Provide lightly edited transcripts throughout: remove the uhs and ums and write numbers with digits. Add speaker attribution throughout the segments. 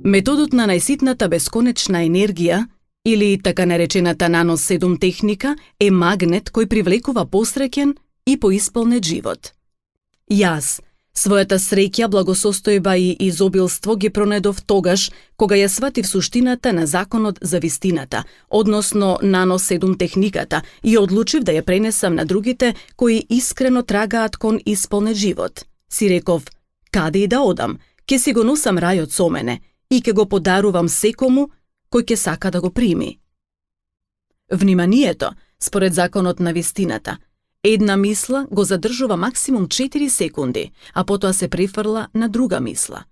Speaker 1: Методот на најситната бесконечна енергија, или така наречената нанос 7 техника, е магнет кој привлекува посреќен и поисполнет живот. Јас својата среќа, благосостојба и изобилство ги пронедов тогаш кога ја сватив суштината на законот за вистината, односно нанос 7 техниката, и одлучив да ја пренесам на другите кои искрено трагаат кон исполнет живот. Си реков, каде и да одам, ќе си го носам рајот со мене и ќе го подарувам секому кој ќе сака да го прими. Вниманието, според законот на вистината, една мисла го задржува максимум 4 секунди, а потоа се префрла на друга мисла.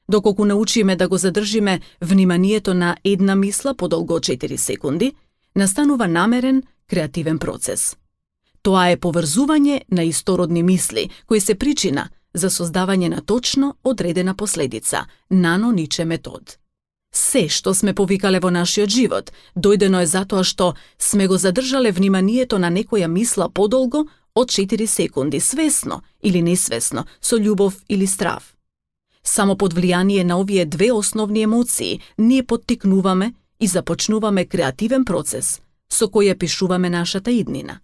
Speaker 1: Доколку научиме да го задржиме вниманието на една мисла подолго од 4 секунди, настанува намерен, креативен процес. Тоа е поврзување на истородни мисли, кои се причина за создавање на точно одредена последица, нано-ниче метод. Се што сме повикале во нашиот живот, дојдено е затоа што сме го задржале вниманието на некоја мисла подолго од 4 секунди, свесно или несвесно, со љубов или страв. Само под влијание на овие две основни емоции ние поттикнуваме и започнуваме креативен процес со кој ја пишуваме нашата иднина.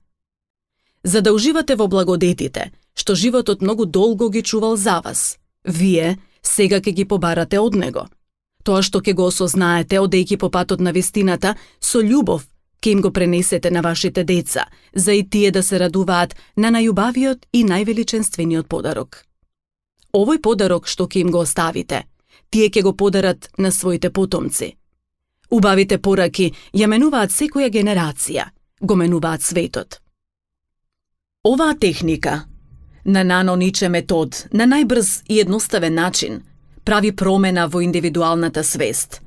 Speaker 1: За да уживате во благодетите, што животот многу долго ги чувал за вас, вие сега ќе ги побарате од него. Тоа што ќе го осознаете одејќи по патот на вистината, со љубов ќе им го пренесете на вашите деца, за и тие да се радуваат на најубавиот и највеличенствениот подарок. Овој подарок што ќе им го оставите, тие ќе го подарат на своите потомци. Убавите пораки ја менуваат секоја генерација, го менуваат светот. Оваа техника, на нано-ниче метод, на најбрз и едноставен начин, прави промена во индивидуалната свест,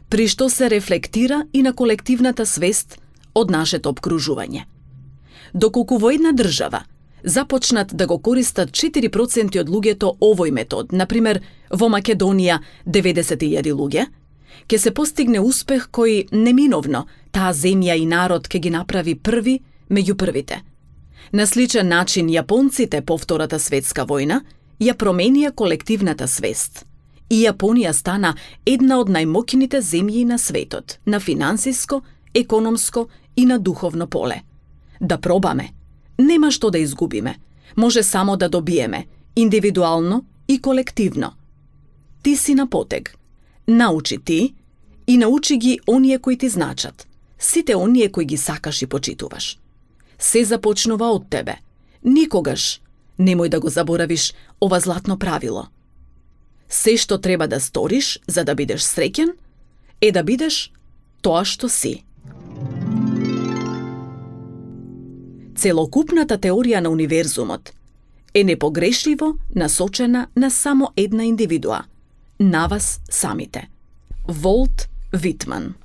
Speaker 1: при што се рефлектира и на колективната свест од нашето обкружување. Доколку во една држава започнат да го користат 4% од луѓето овој метод, например во Македонија 90.000 луѓе, ќе се постигне успех кој неминовно таа земја и народ ќе ги направи први меѓу првите. На сличен начин јапонците по Втората светска војна ја променија колективната свест и Јапонија стана една од најмоќните земји на светот, на финансиско, економско и на духовно поле. Да пробаме. Нема што да изгубиме. Може само да добиеме, индивидуално и колективно. Ти си на потег. Научи ти и научи ги оние кои ти значат. Сите оние кои ги сакаш и почитуваш. Се започнува од тебе. Никогаш немој да го заборавиш ова златно правило. Се што треба да сториш за да бидеш среќен е да бидеш тоа што си. Целокупната теорија на универзумот е непогрешливо насочена на само една индивидуа, на вас самите. Волт Витман.